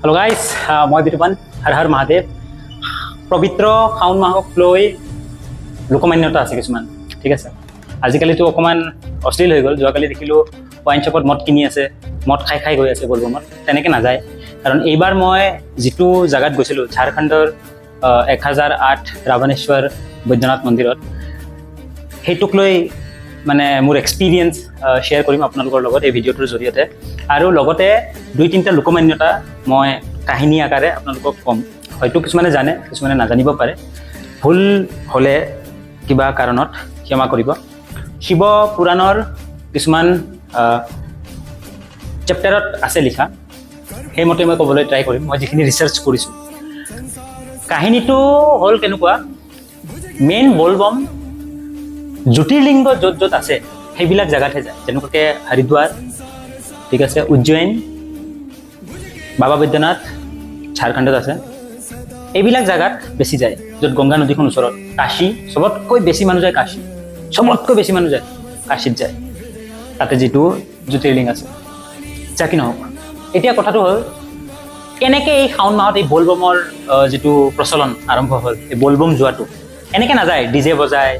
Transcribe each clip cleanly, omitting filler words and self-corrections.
Hello' guys, মই বিতুপান। হৰ হৰ মহাদেৱ। পবিত্ৰ শাওণ মাহক লৈ লোকমান্যতা আছে কিছুমান, ঠিক আছে। আজিকালিতো অকণমান অশ্লীল হৈ গ'ল। যোৱাকালি দেখিলোঁ ৱাইন শ্বপত মদ কিনি আছে, মদ খাই খাই গৈ আছে বলবমত। তেনেকৈ নাযায়, কাৰণ এইবাৰ মই যিটো জেগাত গৈছিলোঁ, ঝাৰখণ্ডৰ 1008 ৰাৱণেশ্বৰ বৈদ্যনাথ মন্দিৰত, সেইটোক লৈ মানে মোৰ এক্সপিৰিয়েঞ্চ শ্বেয়াৰ কৰিম আপোনালোকৰ লগত এই ভিডিঅ'টোৰ জৰিয়তে। আৰু লগতে দুই তিনিটা লোকমান্যতা মই কাহিনী আকাৰে আপোনালোকক ক'ম। হয়তো কিছুমানে জানে, কিছুমানে নাজানিব পাৰে। ভুল হ'লে কিবা কাৰণত ক্ষমা কৰিব। শিৱ পুৰাণৰ কিছুমান চেপ্টাৰত আছে লিখা, সেইমতে মই ক'বলৈ ট্ৰাই কৰিম, মই যিখিনি ৰিচাৰ্চ কৰিছোঁ। কাহিনীটো হ'ল কেনেকুৱা, মেইন বলবম জ্যোতিৰ্লিংগ য'ত য'ত আছে সেইবিলাক জেগাতহে যায়, যেনেকুৱাকৈ হৰিদ্বাৰ, ঠিক আছে, উজ্জয়িন, বাবা বৈদ্যনাথ ঝাৰখণ্ডত আছে, এইবিলাক জেগাত বেছি যায় য'ত গংগা নদীখন ওচৰত। কাশী, চবতকৈ বেছি মানুহ যায় কাশী, চবতকৈ বেছি মানুহ যায় কাশীত যায়, তাতে যিটো জ্যোতিৰ্লিংগ আছে। যা কি নহওক, এতিয়া কথাটো হ'ল কেনেকৈ এই শাওণ মাহত এই বলবমৰ যিটো প্ৰচলন আৰম্ভ হ'ল। এই বলবম যোৱাটো এনেকৈ নাযায় ডিজে বজায়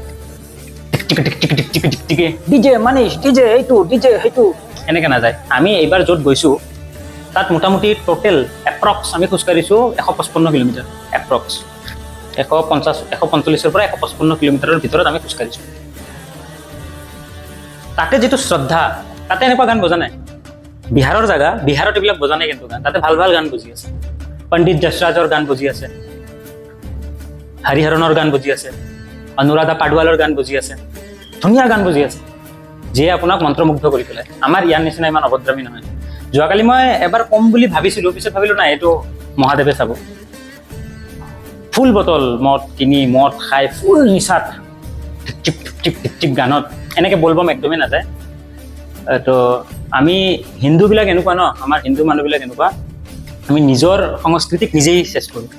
টিক টিক টিক টিক টিক টিক টিক, ডিজে মানিছ, ডিজে এইটো, ডিজে সেইটো, এনেকৈ নাযায়। আমি এইবাৰ য'ত গৈছোঁ তাত মোটামুটি টোটেল এপ্ৰক্স আমি খোজকাঢ়িছোঁ 155 কিলোমিটাৰ। এপ্ৰক্স 150, 145ৰ পৰা 155 কিলোমিটাৰৰ ভিতৰত আমি খোজকাঢ়িছোঁ। তাতে যিটো শ্ৰদ্ধা, তাতে এনেকুৱা গান বজা নাই। বিহাৰৰ জেগা, বিহাৰত এইবিলাক বজা নাই, কিন্তু গান তাতে ভাল ভাল গান বজি আছে। পণ্ডিত যশৰাজৰ গান বজি আছে, হৰিহৰণৰ গান বজি আছে, অনুৰাধা পাডৱালৰ গান বজি আছে, ধুনীয়া গান বজি আছে, যিয়ে আপোনাক মন্ত্ৰমুগ্ধ কৰি পেলাই। আমাৰ ইয়াৰ নিচিনা ইমান অভদ্ৰামী নহয়। যোৱাকালি মই এবাৰ ক'ম বুলি ভাবিছিলোঁ, পিছত ভাবিলোঁ নাই, এইটো মহাদেৱে চাব। ফুল বটল মদ কিনি মদ খাই ফুল নিচাত টিপ টিপ টিপ টিপ টিপ গানত এনেকৈ বলবম একদমেই নাযায়। তো আমি হিন্দুবিলাক এনেকুৱা ন, আমাৰ হিন্দু মানুহবিলাক এনেকুৱা, আমি নিজৰ সংস্কৃতিক নিজেই শেষ কৰোঁ।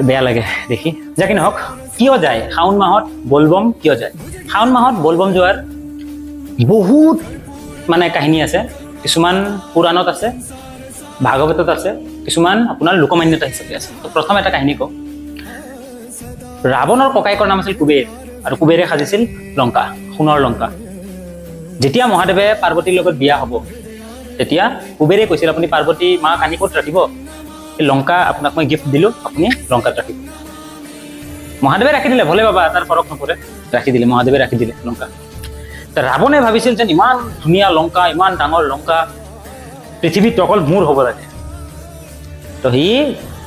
বেয়া লাগে দেখি। যা কি নহওক, কিয় যায় শাওণ মাহত বলবম? কিয় যায় শাওণ মাহত বলবম? যোৱাৰ বহুত মানে কাহিনী আছে। কিছুমান পুৰাণত আছে, ভাগৱতত আছে, কিছুমান আপোনাৰ লোকমান্যতা হিচাপে আছে। তো প্ৰথম এটা কাহিনী কওঁ। ৰাৱণৰ ককায়েকৰ নাম আছিল কুবেৰ আৰু কুবেৰে সাজিছিল লংকা, সোণৰ লংকা। যেতিয়া মহাদেৱে পাৰ্বতীৰ লগত বিয়া হ'ব, তেতিয়া কুবেৰে কৈছিল, আপুনি পাৰ্বতী মাক আনি ক'ত ৰাখিব? এই লংকা আপোনাক মই গিফ্ট দিলোঁ, আপুনি লংকাত ৰাখিব। মহাদেৱে ৰাখি দিলে। ভোলে বাবা, তাৰ ফৰক নপৰে। ৰাখি দিলে, মহাদেৱে ৰাখি দিলে লংকা। ত ৰাৱণে ভাবিছিল যেন ইমান ধুনীয়া লংকা, ইমান ডাঙৰ লংকা, পৃথিৱীত অকল মোৰ হ'ব লাগে। তো সি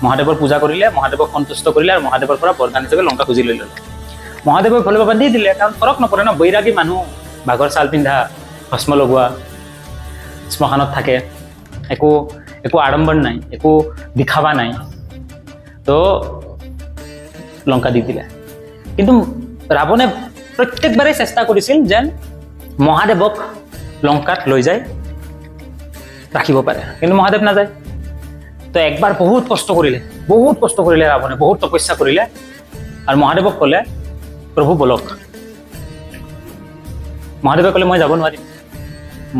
মহাদেৱৰ পূজা কৰিলে, মহাদেৱক সন্তুষ্ট কৰিলে আৰু মহাদেৱৰ পৰা বৰদান হিচাপে লংকা খুজি লৈ ল'লে। মহাদেৱে ভোলে বাবা দি দিলে, কাৰণ ফৰক নপৰে ন। বৈৰাগী মানুহ, বাঘৰ ছাল পিন্ধা, ভস্ম লগোৱা, শ্মশানত থাকে, একো একো আড়ম্বৰ নাই, একো দিখাবা নাই। তো লংকা দি দিলে। কিন্তু ৰাৱণে প্ৰত্যেকবাৰেই চেষ্টা কৰিছিল যেন মহাদেৱক লংকাত লৈ যায় ৰাখিব পাৰে, কিন্তু মহাদেৱ নাযায়। তো একবাৰ বহুত কষ্ট কৰিলে, বহুত কষ্ট কৰিলে ৰাৱণে, বহুত তপস্যা কৰিলে আৰু মহাদেৱক ক'লে, প্ৰভু বলক। মহাদেৱে ক'লে, মই যাব নোৱাৰিম,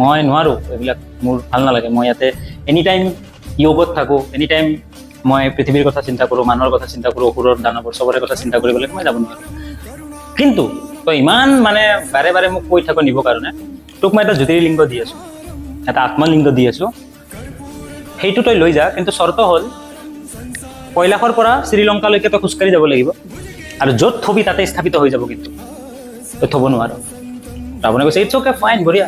মই নোৱাৰোঁ, এইবিলাক মোৰ ভাল নালাগে। মই ইয়াতে এনি টাইম য়োগত থাকোঁ, এনি টাইম মই পৃথিৱীৰ কথা চিন্তা কৰোঁ, মানুহৰ কথা চিন্তা কৰোঁ, অসুৰৰ দানৱৰ চবৰে কথা চিন্তা কৰিব লাগে, মই যাব নোৱাৰোঁ। কিন্তু তই ইমান মানে বাৰে বাৰে মোক কৈ থাক নিব কাৰণে, তোক মই এটা জ্যোতিৰ্লিংগ দি আছোঁ, এটা আত্মলিংগ দি আছোঁ, সেইটো তই লৈ যা। কিন্তু চৰ্ত হ'ল কৈলাশৰ পৰা শ্ৰীলংকালৈকে তই খোজকাঢ়ি যাব লাগিব আৰু য'ত থবি তাতে স্থাপিত হৈ যাব, কিন্তু তই থ'ব নোৱাৰ। ৰাৱণে কৈছে, it's okay, fine, বঢ়িয়া।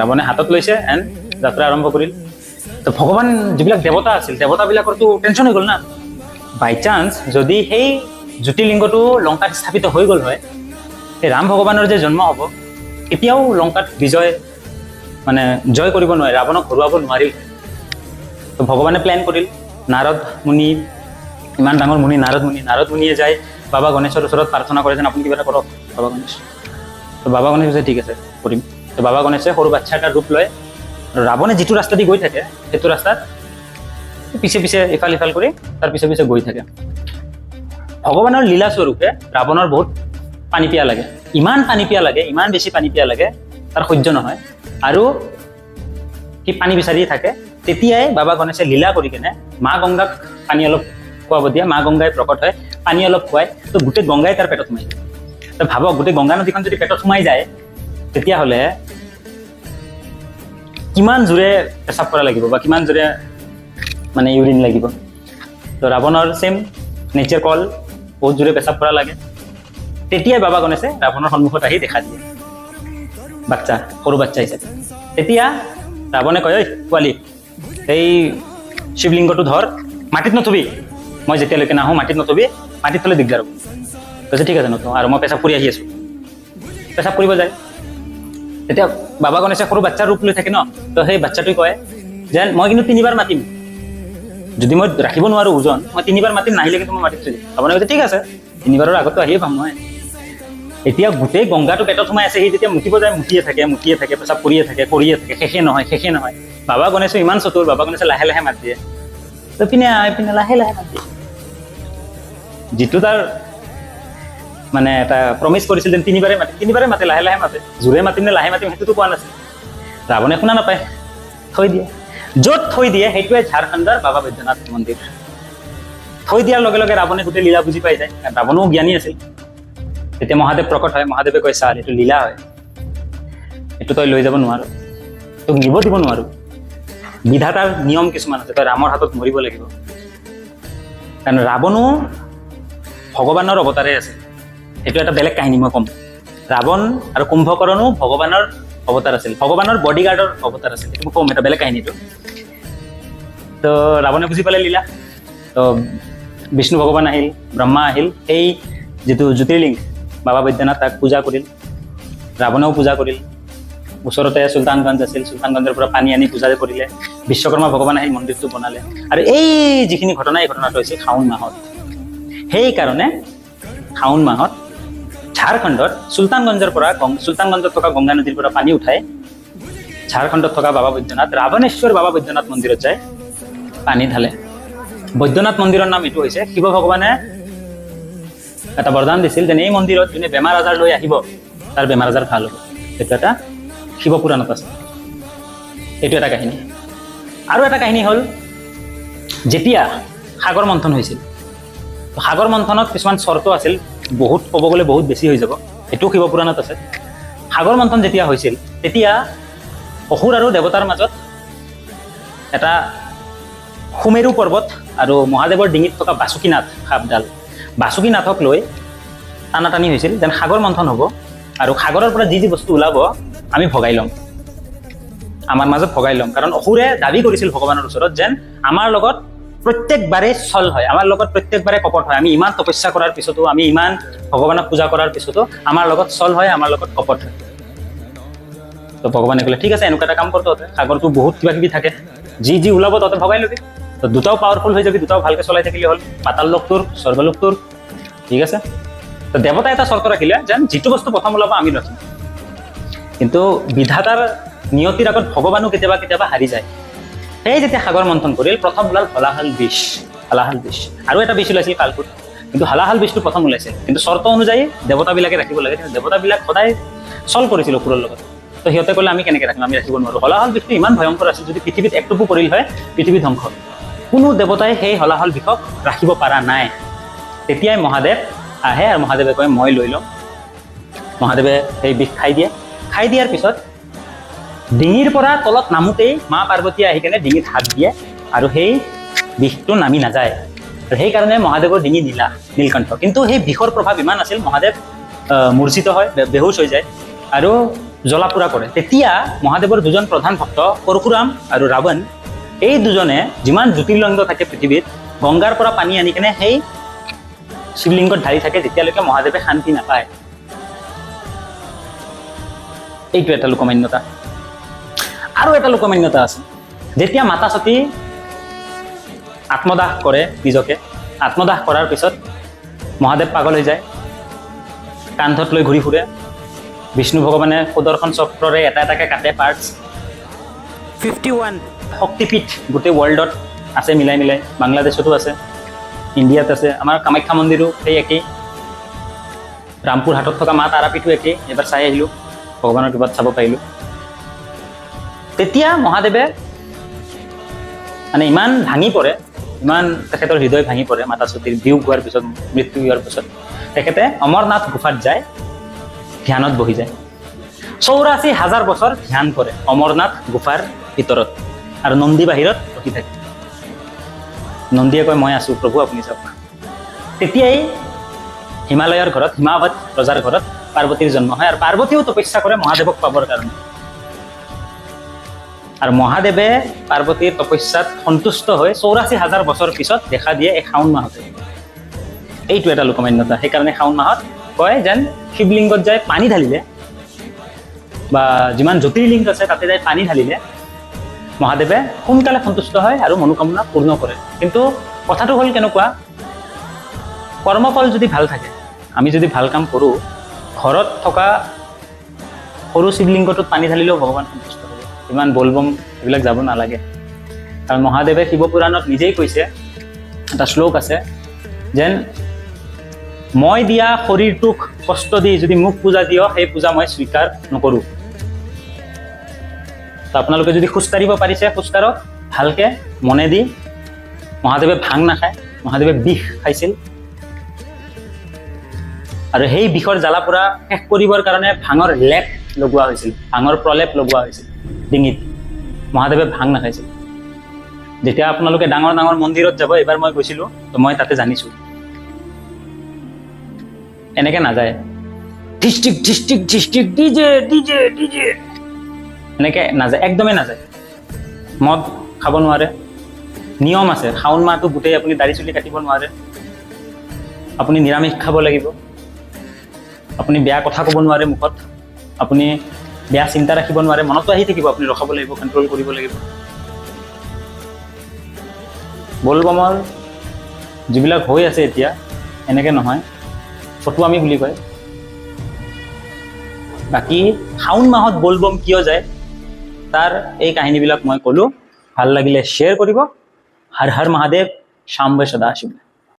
ৰাৱণে হাতত লৈছে এণ্ড যাত্ৰা আৰম্ভ কৰিল। তো ভগৱান যিবিলাক দেৱতা আছিল, দেৱতাবিলাকৰতো টেনশ্যন হৈ গ'ল না। বাই চান্স যদি সেই জ্যোতিৰ্লিংগটো লংকাত স্থাপিত হৈ গ'ল হয়, সেই ৰাম ভগৱানৰ যে জন্ম হ'ব, কেতিয়াও লংকাত বিজয় মানে জয় কৰিব নোৱাৰে, ৰাৱণক হৰুৱাব নোৱাৰিল। তো ভগৱানে প্লেন কৰিল। নাৰদ মুনি, ইমান ডাঙৰ মুনি নাৰদ মুনি, নাৰদ মুনিয়ে যায় বাবা গণেশৰ ওচৰত প্ৰাৰ্থনা কৰে যেন আপুনি কিবা এটা কৰক বাবা গণেশ। তো বাবা গণেশ কৈছে, ঠিক আছে, কৰিম। তো বাবা গণেশে সৰু বাচ্ছা এটা ৰূপ লয় আৰু ৰাৱণে যিটো ৰাস্তা দি গৈ থাকে সেইটো ৰাস্তাত পিছে পিছে ইফাল সিফাল কৰি তাৰ পিছে পিছে গৈ থাকে। ভগৱানৰ লীলা স্বৰূপে ৰাৱণৰ বহুত পানী পিয়াহ লাগে, ইমান পানী পিয়াহ লাগে, ইমান বেছি পানী পিয়াহ লাগে, তাৰ সহ্য নহয় আৰু সি পানী বিচাৰি থাকে। তেতিয়াই বাবা গণেশে লীলা কৰি কেনে মা গংগাক পানী অলপ খুৱাব দিয়ে। মা গংগাই প্ৰকট হয়, পানী অলপ খুৱাই, তো গোটেই গংগাই তাৰ পেটত সোমাই যায়। তো ভাবক, গোটেই গংগা নদীখন যদি পেটত সোমাই যায়, তেতিয়াহ'লে কিমান জোৰে পেচাব কৰা লাগিব বা কিমান জোৰে মানে ইউৰিন লাগিব। তো ৰাৱণৰ ছেম নেচাৰ কল, বহুত জোৰে পেচাব কৰা লাগে। তেতিয়াই বাবা গণেশে ৰাৱণৰ সন্মুখত আহি দেখা দিয়ে, বাচ্চা, সৰু বাচ্চা হিচাপে। তেতিয়া ৰাৱণে কয়, ঐ পোৱালি, এই শিৱলিংগটো ধৰ, মাটিত নথবি, মই যেতিয়ালৈকে নাহোঁ মাটিত নথবি, মাটিত থ'লে দিগদাৰ হ'ব। কৈছে, ঠিক আছে, নথওঁ, আৰু মই পেচাব কৰি আহি আছোঁ। পেচাব কৰিব যায়। তেতিয়া বাবা গণেশে সৰু বাচ্চাৰ ৰূপ লৈ থাকে ন, তো সেই বাচ্চাটোৱে কয় যেন মই কিন্তু তিনিবাৰ মাতিম, যদি মই ৰাখিব নোৱাৰো ওজন, মই তিনিবাৰ মাতিম, নাহিলে কিন্তু মই মাটিত থৈ দিম। ৰাৱণে কৈছে, ঠিক আছে, তিনিবাৰৰ আগতো আহিয়ে পাম মই। এতিয়া গোটেই গংগাটো পেটত সোমাই আছে, সি যেতিয়া মুতিব যায়, মুতিয়ে থাকে, মুতিয়ে থাকে, পেচাব কৰিয়ে থাকে, কৰিয়ে থাকে, শেষে নহয়, শেষে নহয়। বাবা গণেশো ইমান চতুৰ, বাবা গণেশে লাহে লাহে মাত দিয়ে, তো পিনে পিনে লাহে লাহে মাত দিয়ে। যিটো তাৰ মানে এটা প্ৰমিচ কৰিছিল যেন তিনিবাৰে মাতিম, তিনিবাৰে মাতে, লাহে লাহে মাতে। জোৰে মাতিম নে লাহে মাতিম সেইটোতো কোৱা নাছিল। ৰাৱণে শুনা নাপায়, থৈ দিয়ে। য'ত থৈ দিয়ে সেইটোৱে ঝাৰখণ্ডৰ বাবা বৈদ্যনাথ মন্দিৰ। থৈ দিয়াৰ লগে লগে ৰাৱণে গোটেই লীলা বুজি পাই যায়, কাৰণ ৰাৱণো জ্ঞানী আছিল। তেতিয়া মহাদেৱ প্ৰকট হয়। মহাদেৱে কয়, ছাৰ, এইটো লীলা হয়, এইটো তই লৈ যাব নোৱাৰ, তোক নিব দিব নোৱাৰো। বিধাতাৰ নিয়ম কিছুমান আছে, তই ৰামৰ হাতত মৰিব লাগিব। কাৰণ ৰাৱণো ভগৱানৰ অৱতাৰে আছিল। সেইটো এটা বেলেগ কাহিনী, মই ক'ম। ৰাৱণ আৰু কুম্ভকৰ্ণো ভগৱানৰ অৱতাৰ আছিল, ভগৱানৰ বডিগাৰ্ডৰ অৱতাৰ আছিল। সেইটো মই ক'ম, এটা বেলেগ কাহিনীটো। তো ৰাৱণে বুজি পালে লীলা। তো বিষ্ণু ভগৱান আহিল, ব্ৰহ্মা আহিল, সেই যিটো জ্যোতিৰ্লিংগ বাবা বৈদ্যনাথ, তাক পূজা কৰিল। ৰাৱণেও পূজা কৰিল। ওচৰতে চুলতানগঞ্জ আছিল, চুলতানগঞ্জৰ পৰা পানী আনি পূজা কৰিলে। বিশ্বকৰ্মা ভগৱান আহিল, মন্দিৰটো বনালে। আৰু এই যিখিনি ঘটনা, এই ঘটনাটো হৈছিল শাওণ মাহত। সেইকাৰণে শাওণ মাহত ঝাৰখণ্ডত চুলতানগঞ্জৰ পৰা, চুলতানগঞ্জত থকা গংগা নদীৰ পৰা পানী উঠাই ঝাৰখণ্ডত থকা বাবা বৈদ্যনাথ, ৰাৱণেশ্বৰ বাবা বৈদ্যনাথ মন্দিৰত যায় পানী ঢালে। বৈদ্যনাথ মন্দিৰৰ নাম এইটো হৈছে, শিৱ ভগৱানে এটা বৰদান দিছিল যেন এই মন্দিৰত যোনে বেমাৰ আজাৰ লৈ আহিব, তাৰ বেমাৰ আজাৰ ভাল হ'ব। সেইটো এটা শিৱ পুৰাণত আছে। এইটো এটা কাহিনী। আৰু এটা কাহিনী হ'ল, যেতিয়া সাগৰ মন্থন হৈছিল, সাগৰ মন্থনত কিছুমান চৰ্ত আছিল। বহুত ক'ব গ'লে বহুত বেছি হৈ যাব। সেইটোও শিৱ পুৰাণত আছে। সাগৰ মন্থন যেতিয়া হৈছিল, তেতিয়া অসুৰ আৰু দেৱতাৰ মাজত এটা সুমেৰু পৰ্বত আৰু মহাদেৱৰ ডিঙিত থকা বাসুকীনাথ সাপডাল, বাসুকীনাথক লৈ টানাটানি হৈছিল যেন সাগৰ মন্থন হ'ব আৰু সাগৰৰ পৰা যি যি বস্তু ওলাব আমি ভগাই ল'ম, আমাৰ মাজত ভগাই ল'ম। কাৰণ অসুৰে দাবী কৰিছিল ভগৱানৰ ওচৰত যেন আমাৰ লগত প্ৰত্যেকবাৰে ছল হয়, আমাৰ লগত প্ৰত্যেকবাৰে কপট হয়, আমি ইমান তপস্যা কৰাৰ পিছতো, আমি ইমান ভগৱানক পূজা কৰাৰ পিছতো আমাৰ লগত ছল হয়, আমাৰ লগত কপট হয়। তো ভগৱানে ক'লে, ঠিক আছে, এনেকুৱা এটা কাম কৰ, তহঁতে সাগৰটো বহুত কিবা কিবি থাকে, যি যি ওলাব তহঁতে ভগাই ল'বি। তো দুটাও পাৱাৰফুল হৈ যাবি, দুটাও ভালকে চলাই থাকিলে হ'ল, পাতাল লোক তোৰ, স্বৰ্গলোক তোৰ, ঠিক আছে। তো দেৱতাই এটা চৰ্ত ৰাখিলে যেন যিটো বস্তু প্ৰথম ওলাব আমি ৰাখিম। কিন্তু বিধাতাৰ নিয়তিৰ আগত ভগৱানো কেতিয়াবা কেতিয়াবা হাৰি যায়। সেই যেতিয়া সাগৰ মন্থন কৰিল, প্ৰথম ওলাল হলাহল বিষ। হলাহল বিষ আৰু এটা বিষ ওলাইছিল কালকুট, কিন্তু হলাহল বিষটো প্ৰথম ওলাইছিল। কিন্তু চৰ্ত অনুযায়ী দেৱতাবিলাকে ৰাখিব লাগে। কিন্তু দেৱতাবিলাক সদায় ছল কৰিছিল অসুৰৰ লগত। তো সিহঁতে ক'লে, আমি কেনেকৈ ৰাখিম, আমি ৰাখিব নোৱাৰো। হলাহল বিষটো ইমান ভয়ংকৰ আছিল, যদি পৃথিৱীত একটোপো পৰিল হয়, পৃথিৱী ধ্বংস। কোনো দেৱতাই সেই হলাহল বিষক ৰাখিব পৰা নাই। তেতিয়াই মহাদেৱ আহে আৰু মহাদেৱে কয়, মই লৈ ল'ম। মহাদেৱে সেই বিষ খাই দিয়ে। খাই দিয়াৰ পিছত ডিঙিৰ পৰা তলত নামোতেই মা পাৰ্বতীয়ে আহি কেনে ডিঙিত হাত দিয়ে আৰু সেই বিষটো নামি নাযায়। আৰু সেইকাৰণে মহাদেৱৰ ডিঙি নীলা, নীলকণ্ঠ। কিন্তু সেই বিষৰ প্ৰভাৱ ইমান আছিল, মহাদেৱ মূৰ্ছিত হয়, বেহুচ হৈ যায় আৰু জ্বলা পোৰা কৰে। তেতিয়া মহাদেৱৰ দুজন প্ৰধান ভক্ত পৰশুৰাম আৰু ৰাৱণ, এই দুজনে যিমান জ্যোতিৰ্লিংগ থাকে পৃথিৱীত, গংগাৰ পৰা পানী আনি কেনে সেই শিৱলিংগত ঢালি থাকে, যেতিয়ালৈকে মহাদেৱে শান্তি নাপায়। এইটো এটা লোকমান্যতা। আৰু এটা লোকমান্যতা আছে, যেতিয়া মাতা সতী আত্মদাহ কৰে নিজকে, আত্মদাহ কৰাৰ পিছত মহাদেৱ পাগল হৈ যায়, কান্ধত লৈ ঘূৰি ফুৰে। বিষ্ণু ভগৱানে সুদৰ্শন চক্ৰৰে এটা এটাকে কাটে পাৰ্টছ। 51. শক্তিপীঠ গোটেই ৱৰ্ল্ডত আছে মিলাই মিলাই, বাংলাদেশতো আছে, ইণ্ডিয়াত আছে। আমাৰ কামাখ্যা মন্দিৰো সেই একেই, ৰামপুৰ হাটত থকা মা তাৰাপীঠো একেই। এবাৰ চাই আহিলোঁ, ভগৱানৰ কৃপাত চাব পাৰিলোঁ। তেতিয়া মহাদেৱে মানে ইমান ভাঙি পৰে, ইমান তেখেতৰ হৃদয় ভাঙি পৰে মাতা সতীৰ বিয়োগ হোৱাৰ পিছত, মৃত্যু হোৱাৰ পিছত তেখেতে অমৰনাথ গুফাত যায়, ধ্যানত বহি যায়। 84,000 বছৰ ধ্যান কৰে অমৰনাথ গুফাৰ ভিতৰত আৰু নন্দী বাহিৰত ৰখি থাকে। নন্দীয়ে কয়, মই আছো প্ৰভু, আপুনি যাওক। তেতিয়াই হিমালয়ৰ ঘৰত, হিমাৱত ৰজাৰ ঘৰত পাৰ্বতীৰ জন্ম হয় আৰু পাৰ্বতীও তপস্যা কৰে মহাদেৱক পাবৰ কাৰণে। আৰু মহাদেৱে পাৰ্বতীৰ তপস্যাত সন্তুষ্ট হৈ 84,000 বছৰ পিছত দেখা দিয়ে এই শাওণ মাহতে। এইটো এটা লোকমান্যতা। সেইকাৰণে শাওণ মাহত কয় যেন শিৱলিংগত যায় পানী ঢালিলে বা যিমান জ্যোতিৰ্লিংগ আছে তাতে যাই পানী ঢালিলে মহাদেৱে সোনকালে সন্তুষ্ট হয় আৰু মনোকামনা পূৰ্ণ কৰে। কিন্তু কথাটো হ'ল কেনেকুৱা, কৰ্মফল যদি ভাল থাকে, আমি যদি ভাল কাম কৰোঁ, ঘৰত থকা সৰু শিৱলিংগটোত পানী ঢালিলেও ভগৱান সন্তুষ্ট হ'ব। ইমান বলবম এইবিলাক যাব নালাগে। কাৰণ মহাদেৱে শিৱপুৰাণত নিজেই কৈছে, এটা শ্লোক আছে যেন মই দিয়া শৰীৰটোক কষ্ট দি যদি মোক পূজা দিয়, সেই পূজা মই স্বীকাৰ নকৰোঁ। তো আপোনালোকে যদি খোজকাঢ়িব পাৰিছে, খোজকাঢ়ক ভালকে মনে দি। মহাদেৱে ভাং নাখায়, মহাদেৱে বিষ খাইছিল আৰু সেই বিষৰ জ্বালা পোৰা শেষ কৰিবৰ কাৰণে ভাঙৰ লেপ লগোৱা হৈছিল, ভাঙৰ প্ৰলেপ লগোৱা হৈছিল ডিঙিত। মহাদেৱে ভাং নাখাইছিল। যেতিয়া আপোনালোকে ডাঙৰ ডাঙৰ মন্দিৰত যাব, এইবাৰ মই গৈছিলোঁ তো মই তাতে জানিছোঁ, এনেকে নাযায়, district district district DJ DJ DJ এনেকে নাযায়, একদমেই নাযায়। মদ খাব নোৱাৰে, নিয়ম আছে। শাওণ মাহটো গোটেই আপুনি দাড়ি চুলি কাটিব নোৱাৰে, আপুনি নিৰামিষ খাব লাগিব, আপুনি বেয়া কথা ক'ব নোৱাৰে মুখত, আপুনি বেয়া চিন্তা ৰাখিব নোৱাৰে, মনতো আহি থাকিব, আপুনি ৰখাব লাগিব, কণ্ট্ৰল কৰিব লাগিব। বলবমৰ যিবিলাক হৈ আছে এতিয়া এনেকে নহয়, ফটুৱামি বুলি কয়। বাকী শাওণ মাহত বলবম কিয় যায় তাৰ এই কাহিনীবিলাক মই ক'লোঁ। ভাল লাগিলে শ্বেয়াৰ কৰিব। হৰ হৰ মহাদেৱ, শাম্ব সদাশিৱ।